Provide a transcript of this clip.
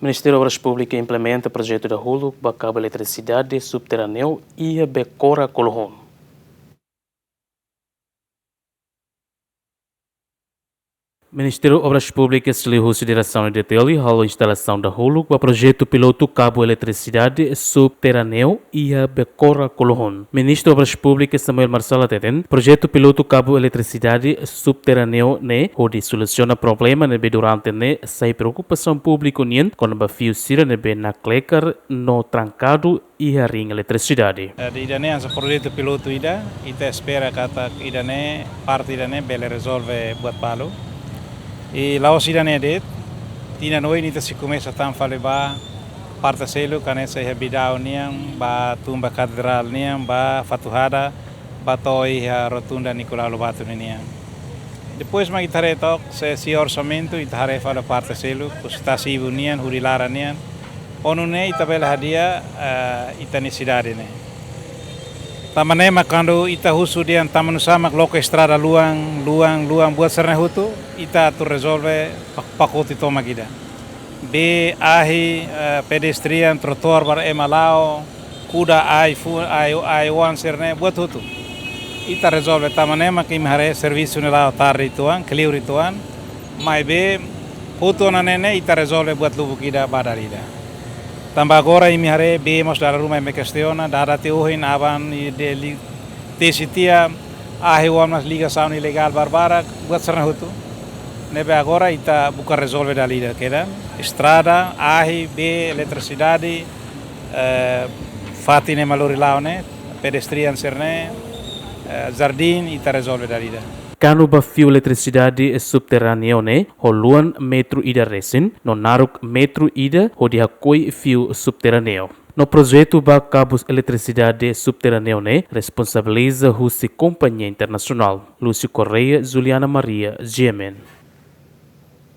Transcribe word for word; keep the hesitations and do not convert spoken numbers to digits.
Ministériu Obras Públikas implementa projetu dahuluk ba kabu eletrisidade subterráneu iha Bekora Kolohon. Ministériu Obras Públikas liuhusi Diresaun D T L halo instalasaun dahuluk ba projetu pilotu kabu eletrisidade subterráneu iha Bekora Kolohon. Ministru Obras Públikas Samuel Marçal hateten, projetu pilotu kabu eletrisidade subterráneu ne'e hodi solusiona problema ne'ebé durante ne'e sai preokupasaun públiku nian kona-ba fiu sira ne'ebé naklekar no trankadu iha ring eletrisidade. Eh, ida-ne'e hanesan projetu pilotu ida, ita espera katak ida-ne'e, parte ida-ne'e bele rezolve buat balu. I la'ós ida-ne'e de'it, tinan oin ita sei komesa tan fali ba parte seluk, hanesan iha Bidau nian, ba Tumba Katedrál nian, ba Fatuhada, ba to'o iha Rotunda Nicolau Lobato ninian. Depois mak ita haree took, se sira orsamentu, ita haree fali parte seluk, husi Tasi-Ibun nian, Hurilara nian, ho nune'e ita bele hadi'a, eh, ita-nia sidade ne'e. Tanba ne'e mak kuandu ita husu dehan tanba nusá mak loke estrada luan, luan, luan, buat sira-ne'e hotu, ita atu rezolve pa-, pakote tomak ida. Bee, ahi, eh, pedestrian, trotoar ba ema la'o, kuda, ai fu-, ai, ai-oan sira-ne'e, buat hotu. Ita rezolve, tanba ne'e mak imi haree servisu ne'e la'o tarde uitoan, kleur uitoan, maibé hotu ona ne'e ne'e ita rezolve buat lubuk ida ba dala ida. Tanba agora imi haree bee mós dala ruma imi kestiona, dada tiha ohin aban i de li-, tesi tiha, ahi-oan mós ligasaun ilegál barbarak, buat sira-ne'e hotu. Ne'ebé agora ita buka rezolve dala ida kedan, estrada, ahi, bee, eletrisidade, eh, fatin ema lori la'o ne'e, pedestrian sira-ne'e, eh, jardín, ita rezolve dala ida. Kanu ba fiu eletrisidade subterráneu ne'e ho luan metru ida resin, no naruk metru ida hodi hakoi fiu subterráneu. No projetu ba kabus eletrisidade subterráneu ne'e responsabiliza husi kompañia internasionál. Lúcio Correia, Juliana Maria, G M N.